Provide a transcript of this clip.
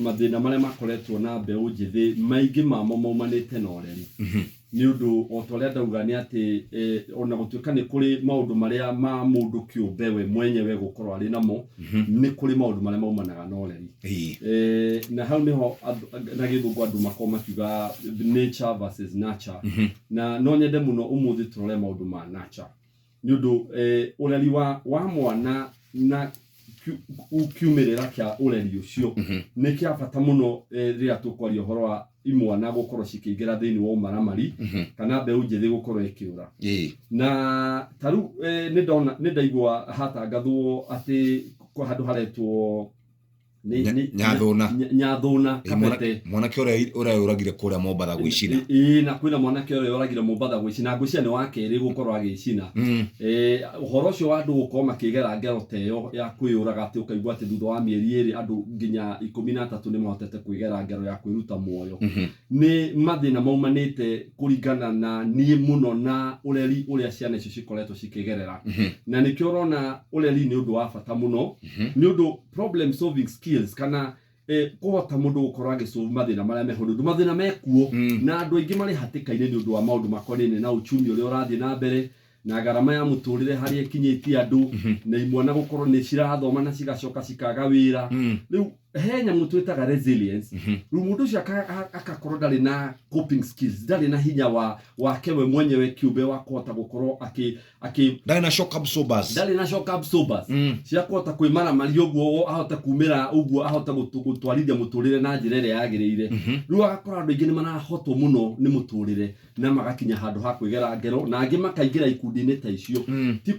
Mathĩna marĩa makoretwo na mbeũ njĩthĩ maingĩ mamo maumanĩte na ũreri, nĩ ũndũ o ta ũrĩa ndauga nĩ atĩ ona gũtuĩka nĩ kũrĩ maũndũ marĩa ma mũndũ kĩũmbe we mwenyewe gũkorwo arĩ namo, nĩ kũrĩ maũndũ marĩa maumanaga na ũreri. Na hau nĩho na gĩthũngũ andũ makorwo makiuga nature versus nurture. Na no nyende mũno ũmũthĩ tũrore maũndũ ma nurture, nĩ ũndũ ũreri wa mwana na kiumĩrĩra kĩa ũreri ũcio nĩ kĩa bata mũno rĩrĩa tũkwaria ũhoro wa imwana gũkorwo cikĩingĩra thĩinĩ wa ũmaramari kana mbeũ njĩthĩ gũkorwo ĩkĩũra. Na ta rĩu nĩ ndona, nĩ ndaigua hatangathwo atĩ kwa handũ haretwo Nyathũna. Nyathũna. Kabete. Mwanake ũrĩa ũreyũragire kũrĩa Mombatha gwĩcina. Ĩĩ, na kwĩna mwanake ũrĩa ũragire Mombatha gwĩcina, ngwĩciria nĩ wa kerĩ gũkorwo agĩcina. Ũhoro ũcio wa andũ gũkorwo makĩgera ngero ta ĩyo ya kwĩyũraga, atĩ ũkaigua atĩ thutha wa mĩeri 2 andũ nginya 13 nĩ mahotete kwĩgera ngero ya kwĩruta muoyo, nĩ mathĩna maumanĩte kũringana na niĩ mũno na ũreri ũrĩa ciana icio cikoretwo cikĩgerera. Na nĩkĩo ũrona ũreri nĩ ũndũ wa bata mũno, nĩ ũndũ problem solving skills kana kũhota mũndũ gũkorwo agĩsolve mathĩna marĩa meho, nĩ ũndũ mathĩna mekuo na andũ aingĩ marĩ hatĩka-inĩ nĩ ũndũ wa maũndũ makonainie na uchumi ũrĩa ũrathiĩ na mbere na ngarama ya mũtũrĩre harĩa ĩkinyĩtie andũ, na imwana gũkorwo nĩ cirathoma na cigacoka cikaga wĩra. Rĩu he nyamũ twĩtaga resilience. Rĩu mũndũ ũcio akakorwo ndarĩ na coping skills, ndarĩ na hinya wa wake we mwenyewe kĩũmbe wa kũhota gũkorwo akĩ Ndarĩ na shock absorbers. Ndarĩ na shock absorbers cia kũhota kwĩmaramaria ũguo ahote kumĩra ũguo ahote gũtwarithia mũtũrĩre na njĩra ĩrĩa yagĩrĩire. Rĩu agakora andũ aingĩ nĩ marahotwo mũno nĩ mũtũrĩre na magakinya handũ ha kwĩgera ngero, na angĩ makaingĩra ikundi-inĩ ta icio. Ti